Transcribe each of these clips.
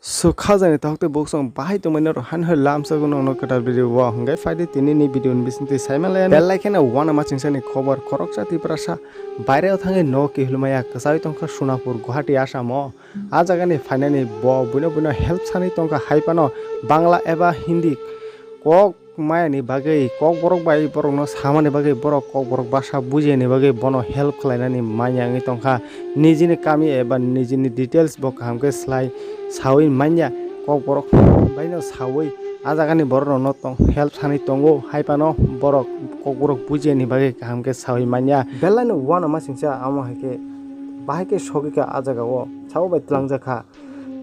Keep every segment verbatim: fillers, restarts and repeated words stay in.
So khajani tahok tei buksong bahai tongmani rok han hoi lamsa gwnang no kwtal video o hwnkhe phaidi tini ni video ni bisingtwi saimale bellai kheno wana machingsa ni khobor khoroksa Tiprasa baire o thangwi no kihilmaya kwchai tongkha Sonapur Guwahati Assam o. A jaga ni phainani bo buino buino help sani tongkha hai phano Bangla eba Hindi kok maya ni bagwi, kokborok bai borokno samani bagwi, borok kokborok basa bujiyani bagwi bono help khlainani manya wngwi tongkha. Nijini kami eba nijini details bo kaham khe slai sawi manya, kokborok baino sawi a jagani borok rokno tong help sanwi tongo, hai phano borok kokborok bujiyani bagwi kaham khe sawi manya. Belai no uanama singsa amo hai khe bahai khe sogwi kha a jaga o, sabo bai twlangjak kha.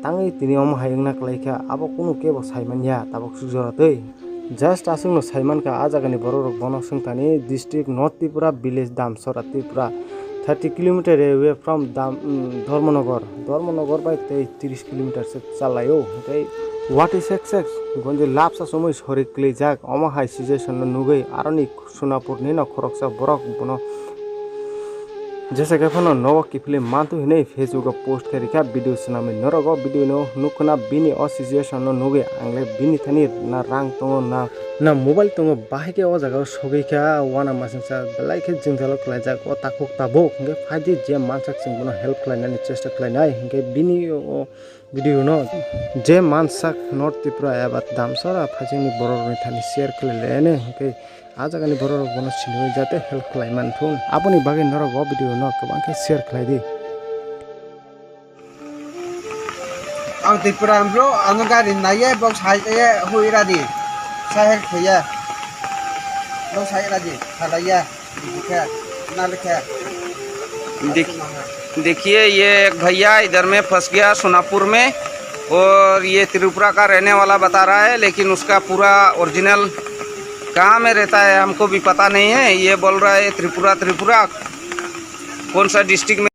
Tangwi tini omo hai wngna kwlai kha, abo kunu kebo sai man ya tabuk swk jora twi. Just aswk no sai man kha, a jaga ni borok rok bono swng thani district North Tripura, village Damsora Tripura, thirty kilometer away from Dam, um, Dharmanagar. Dharmanagar bai tei tris kilometer se chalai o. Tei what is sex sex? Gonji lapsa somoi sori kwlai jak, omo hai situation no nugwi aroni Sonapur ni no khoroksa borok bono jesa khe phano nogo kiphilwi mantu hinwi Facebook o post khe rikha video swnamwi. Norok o video no nukkha na bini o situation no nugwi ang le bini thani na rang tongo na, na mobile tongo, bahai khe o jaga o sogwi kha wana masingsa belai khe jwngjalo khlaijak o takhuk tabuk. Hinkhe phaidi je mansak chwng bono help khlainani chesta khlainai hinkhe bini o video no je mansak North Tripura eba Damsara phaisingni borok rokni thani share khlai lainai hinkhe a jagani borok rok bono sinwi jate help khlai man thun. Aboni bagwi norok o video no kwbang khe share khlai di. Ang Tripura bro, ano gari naiye, bok sai kaiye hui radi. Sai help khaiye. Bok sai radi, khalaiye. Dikhe, na likhe. देख, देखिए, ये एक भैया इधर में फंस गया सोनापुर में, और ये त्रिपुरा का रहने वाला बता रहा है, लेकिन उसका पूरा ओरिजिनल कहाँ में रहता है हमको भी पता नहीं है। ये बोल रहा है त्रिपुरा, त्रिपुरा, कौन सा डिस्ट्रिक्ट में